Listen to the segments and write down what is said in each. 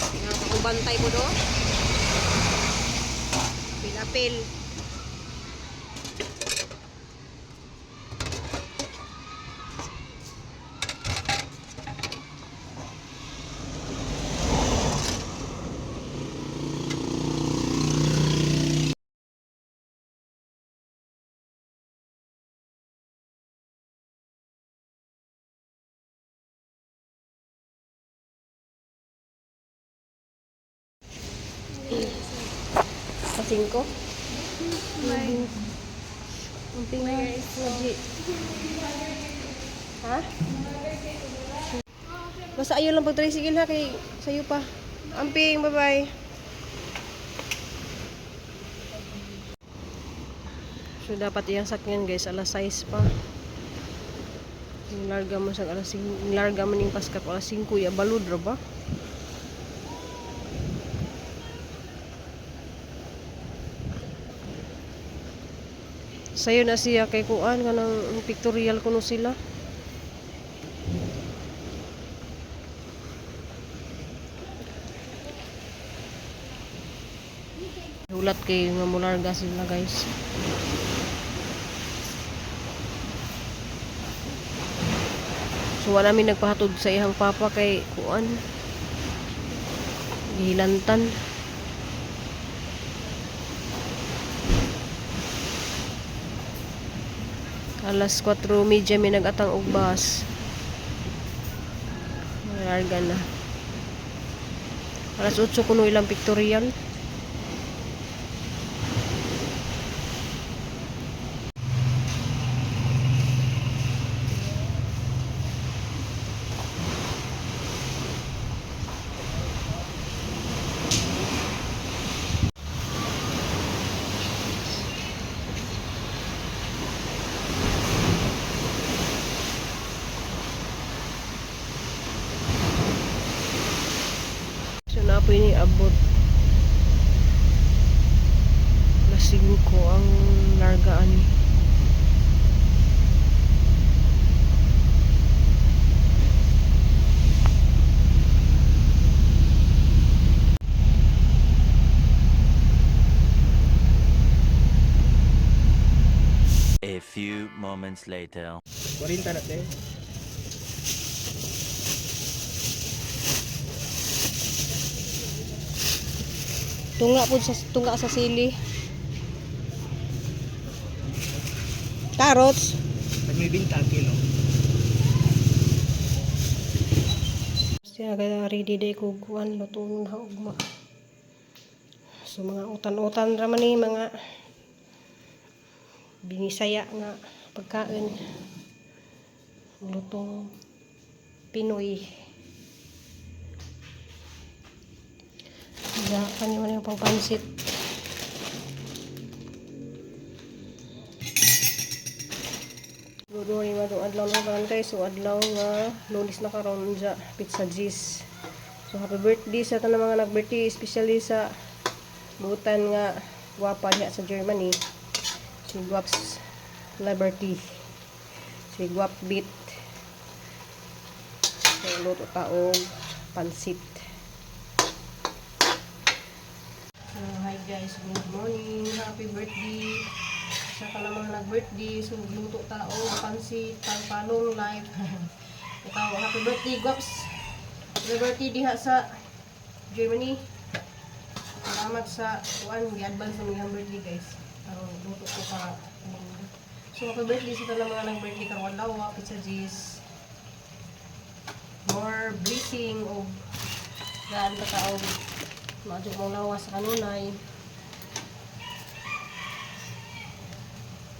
Nga akong bantay ko do. Apil-apil. Sa 5? Bye. Amping na. Lagi. Ha? Basta ayaw lang pag-tricycle ha, kay sayo pa. Amping, bye-bye. So, dapat iyang sakyan, guys, alas 6 pa. Larga mo sa alas 5, larga mo ning paskat alas 5, ya balud ra ba? Sayo na siya kay kuan kanang pictorial kuno sila. Hulat kay nga mularga sila, guys. So wala mi nagpahatod sa iyang papa kay kuan. Gihilantan. Alas 4:30 mi nagatang og bus. Larga na. Alas 8 kuno ilang pictorial. So napoy ni abot. Alas 5 ang largaan ni. A few moments later. 40 na te. Tunga po sa tunga sa sili. Carrots. Pag may binta ang kilo. Siya kaya ready day ko kuan luto na ugma. So mga utan-utan ra man ni mga binisaya nga pagkain. Lutong Pinoy. Ya, kanya man yung pangpansit. Good morning, mga adlaw na karon, guys. So adlaw nga Lunes na karon sa Pizza G's. So happy birthday sa tanang mga nag-birthday, especially sa butan nga gwapa diha sa Germany. Si Guaps Liberty. Si Guap Beat. So luto ta og pansit. So hi guys, good morning. Happy birthday sa tanang mga nag-birthday. So luto ta og pansit, pangpalong life. Ikaw, happy birthday, Guaps. Happy birthday diha sa Germany. Salamat sa kuan, gi-advance sa mga birthday, guys. Aron luto ko para. So happy birthday sa tanang mga nag-birthday karong adlaw, Pizza G's. More blessing og gaan pa ta og maadyo mong lawas sa kanunay.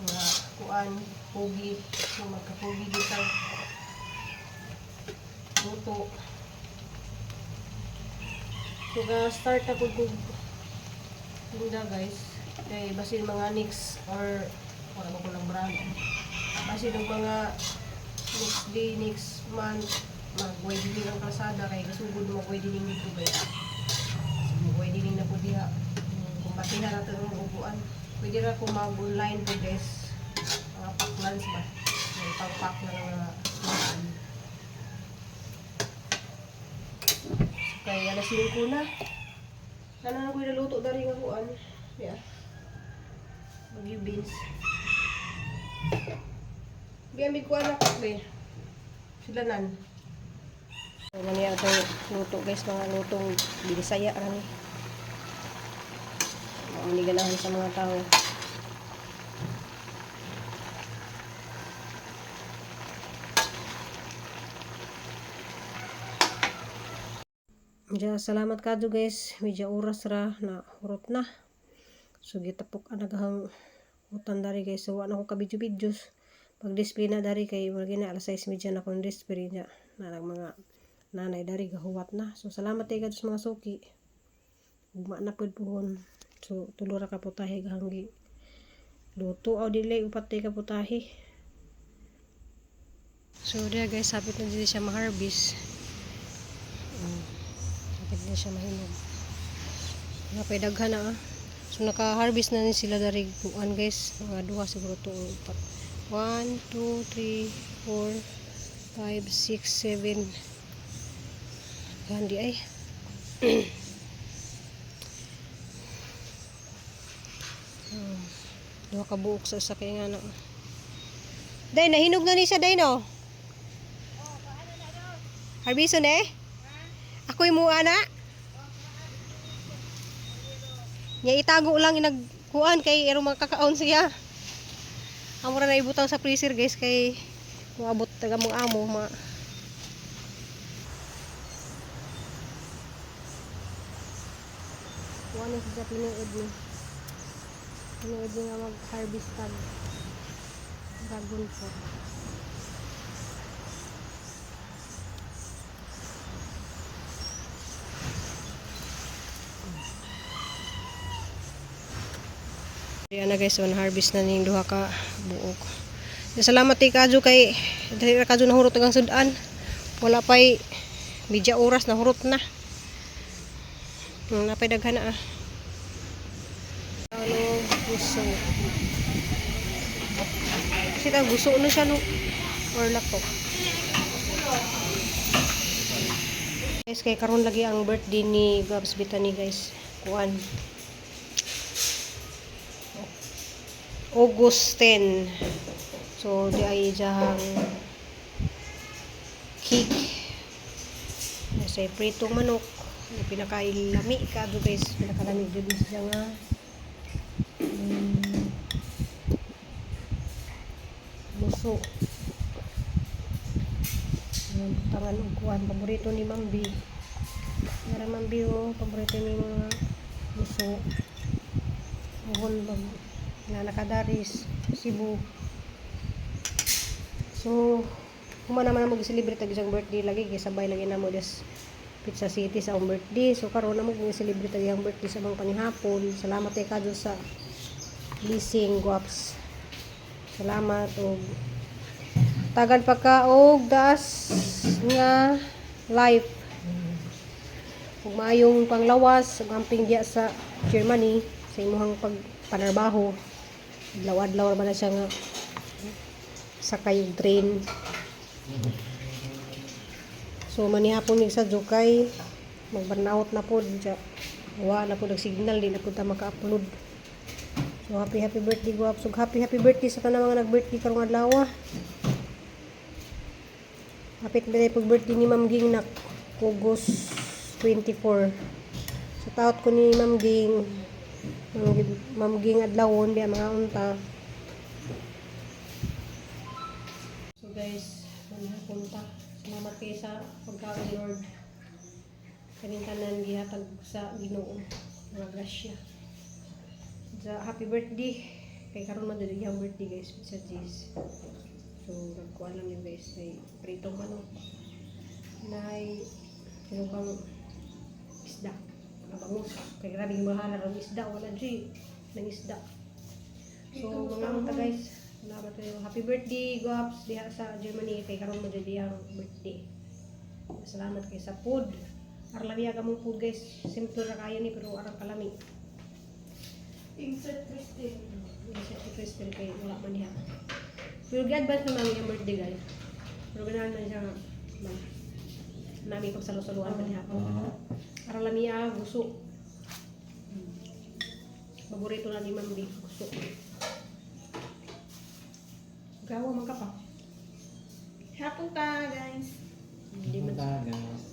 Mga kuan, pugi, so magkapugi dito. Luto. So ga start ako kog tinda, guys. Kay basin mga next or wala ba ko lang brand. Basin og mga next day, next month mag-widening ang kalsada kay kasugod mag-widening dito, guys. So, mag-widening na po diha. Kung batihan natin ang upuan. Pwede ra kung mag-online po, guys. Mga paklans ba? May pang-pack na mga kuan. Kay alas 5 na. Ano na ko naluto dari nga kuan. Yeah. Bagyo beans. Biya mi kuan ako be. Sila nan. So, mani atong luto guys, mga lutong binisaya ra ni. Mao ni ganahan sa mga tao. Diya, salamat kadto guys. Medyo oras ra na hurot na. So gitapok ang naghang utan dari guys. So wa na ko ka video videos. Pag display na dari kay wala na alas 6:30 na akong display niya. Na ang mga nanay dari gahuwat na. So salamat kay kadto sa mga suki. Ugma na pud puhon. So tulo ra ka putahe gahanggi. Luto aw dili upat tay ka putahe. So diya guys, sapit na dili siya ma-harvest. Sapit na siya mahinog. Napay daghan na ah. So naka-harvest na ni sila dari kuan guys. Mga duha siguro to o upat. 1, 2, 3, 4, 5, 6, 7. Gandi ay. Duha ka buok sa usa kay nga na. Day, nahinog na ni siya day no. Harvison eh? Ako'y mua na. Nya itago lang inagkuan kay ero makakaon siya. Amo ra na ibutang sa freezer guys kay moabot taga mong amo ma. Kuan ni siya tinuod ni. Tinuod ni nga mag-harvest tag dragon fruit. Ayan na guys, one harvest na ning duha ka buok. Salamat kay Kadyo kay dili ra kadyo nahurot ang sudan. Wala pay media oras nahurot na. Napay daghan na ah. Ano guso. Kasi ta guso no siya no or lato. Guys, kay karon lagi ang birthday ni Gabs Bitani guys. Kuan. August 10. So, di ay diyang cake. Kasi pritong manok. Yung pinakailami ka do guys. Pinakalami jud ni siya nga. Buso. Ayan, tangan og kuan. Paborito ni Ma'am B. Nara Ma'am B, oh. Paborito ni mga buso. Uhon mag nga nakadaris Cebu. So, human naman mo gi-celebrate ang isang birthday lagi kay sabay lagi namo des Pizza City sa akong birthday. So karon namo gi-celebrate ang iyang birthday sa mga panihapon. Salamat kay kadyo sa blessing guaps. Salamat og tagan pa ka og daas nga life. Ug maayong panglawas ug amping diya sa Germany sa imuhang pagpanarbaho. Adlaw-adlaw ra ba na siya nga sakay og train. So manihapon mig sa Jukay, magburnout na pod siya. Wa na pod ang signal, di na pod ta maka-upload. So happy happy birthday guwap. So happy happy birthday sa tanang mga nag-birthday karong adlaw. Hapit na pag birthday ni Ma'am Ging na August 24. So taot ko ni Ma'am Ging, Ma'am Ging adlawon di ang mga unta. So guys, manihapon ta. Salamat kayo sa pagkaon Lord. Kaning tanan gihatag sa Ginoo. Mga grasya. Sa happy birthday. Kay karon man dili ang birthday guys sa Jis. So nagkuan lang yun guys may pritong manok. Nay sinukang isda. Mabangus. Kay grabe yung mahala ang isda. Wala G. Ng isda. So mga unta guys. Salamat kayo. Happy birthday, Guaps, diha sa Germany. Kay karon mo dili ang birthday. Salamat kay sa food. Arlamiya ka mong food guys. Simple ra kayo ni pero arang kalami. Insert Christine. Isa si Crystal kay wala man diha. Pero gi-advance naman ang iyang birthday guys. Pero ganahan man siya nga. Man. Nami pagsalusaluan pa hapon. Ara lamia guso. Paborito na ni Ma'am B, guso. Gawa man ka pa. Hapon ta, guys. Hindi man Guys.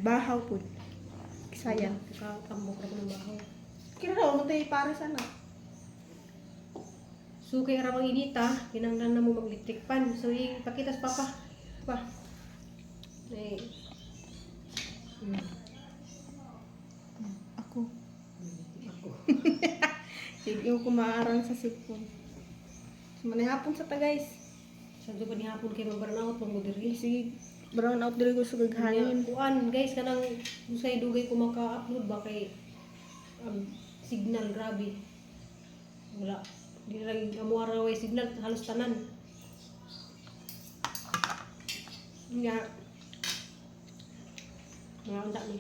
Bahaw po. Sayang. Kakambok ra ko ng bahaw. Kira raw, matay para sana. So kay ara mang inita, kinahanglan na mo mag-electric pan. So ipakita sa papa. Pa. Ay. Ako. Ako. Sige ko kumaarang sa cellphone. So, manihapon sa ta, guys. Sa pa ni hapon kay maburnout mong diri. Sige, brown out diri ko sugag hangin. Kuan guys, kanang usay dugay ko maka-upload ba kay signal grabe. Wala. Di ra amo ra way signal halos tanan. Nga. Nga unta ni.